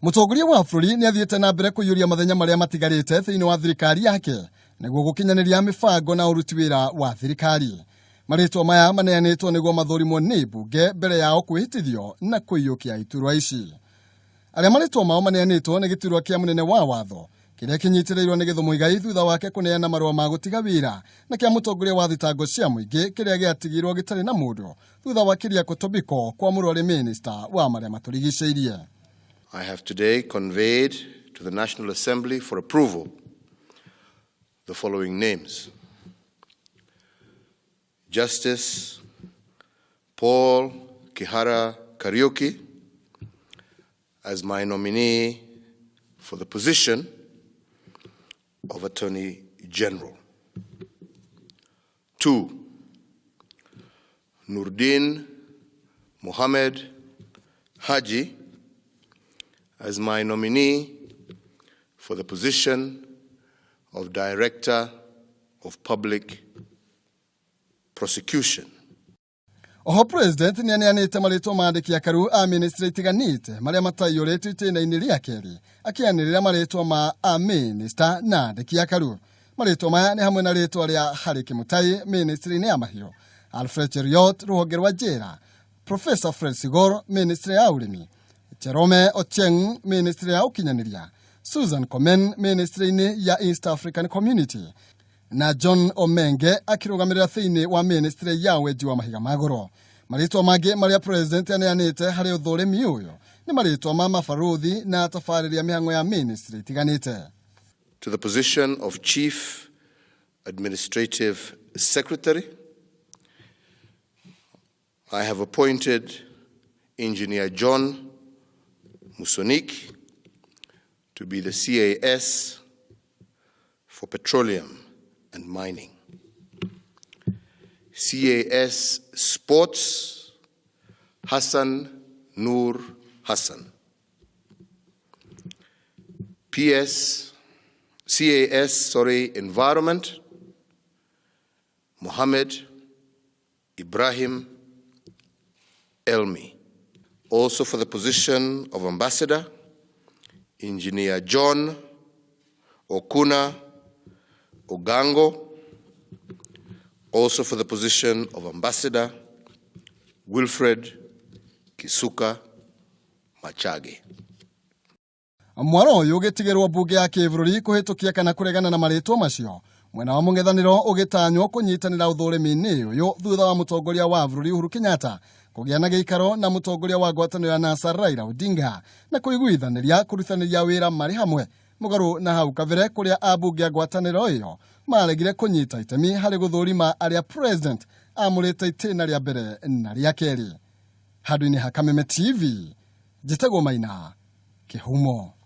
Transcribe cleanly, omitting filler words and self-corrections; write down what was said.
Mũtongoria wa bũrũri nĩ athiĩte na mbere kũiyũria mathenya marĩa matigarĩte thĩinĩ wa thirikari yake nĩguo gũkinyanĩria mĩbango na ũruti wĩra wa thirikari. Marĩtwa maya maneanĩtwo nĩguo mathũrimwo nĩ mbunge mbere yao kwĩhĩtithio na kũiyũkia iturwa ici. Arĩa marĩtwa mao maneanĩtwo nĩ gĩturwa kĩa mũnene wa watho kĩrĩa kĩnyitĩrĩirwo nĩ Gĩthũ Muigai thutha wake kũneana marũa ma gũtiga wĩra na kĩa mũtongoria wa thitango cia mũingĩ kĩrĩa gĩatigirwo gĩtarĩ na mũndũ thutha wa Keriako Tobiko kwamũrwo arĩ minista wa marĩa matũrigicĩirie. I have today conveyed to the National Assembly for approval the following names: Justice Paul Kihara Kariuki as my nominee for the position of Attorney General. 2, Nurdin Mohammed Haji as my nominee for the position of Director of Public Prosecution. Oho President nĩ aneanĩte marĩtwa ma andĩki akaru a ministry itiganĩte marĩa mataiyũrĩtio itĩna-inĩ rĩa kerĩ, akĩanĩrĩra marĩtwa ma a minista na andĩki akaru. Marĩtwa maya nĩ hamwe na rĩtwa rĩa Harry Kimutai ministry-inĩ ya mahiũ, Alfred Cheruiyot rũhonge rwa njera, Professor Fred Sigor ministry ya ũrĩmi, Jerome Ochieng ministry ya ũkinyanĩria, Susan Komen ministry-inĩ ya East African Community na John Omenge akĩrũgamĩrĩra thĩinĩ wa ministry ya wenji wa mahiga ma goro. Marĩtwa mangĩ marĩa President aneanĩte harĩ ũthũrĩmi ũyũ nĩ marĩtwa ma mabarũthi na atabarĩri a mĩhang'o ya ministry itiganĩte. To the position of Chief Administrative Secretary, I have appointed Engineer John Musonic to be the CAS for Petroleum and Mining. CAS Sports, Hassan Nur Hassan. PS, CAS, sorry, Environment, Mohammed Ibrahim Elmi. Also for the position of Ambassador, Engineer John Okuna Ogango. Also for the position of Ambassador, Wilfred Kisuka Machage. Mwaro ũyũ ũgĩtigĩrwo mbunge ya kĩbũrũri kũhĩtũkia kana kũregana na marĩtwa macio, mwena wa mũng'ethanĩro ũgĩtanywo kũnyitanĩra ũthũrĩmi-inĩ ũyũ thutha wa mũtongoria wa bũrũri Uhuru Kenyatta kũgĩa na gĩikaro na mũtongoria wa ngwatanĩro ya NASA Raila Odinga na kũiguithanĩria kũrutanĩria wĩra marĩ hamwe, mũgarũ na hau kabere kũrĩa ambunge a ngwatanĩro ĩyo maregire kũnyita itemi harĩ gũthũrima arĩa President amũrĩte itĩna rĩa mbere na rĩa kerĩ. Handũ-inĩ ha Kameme TV, njĩtagwo Maina Kĩhumo.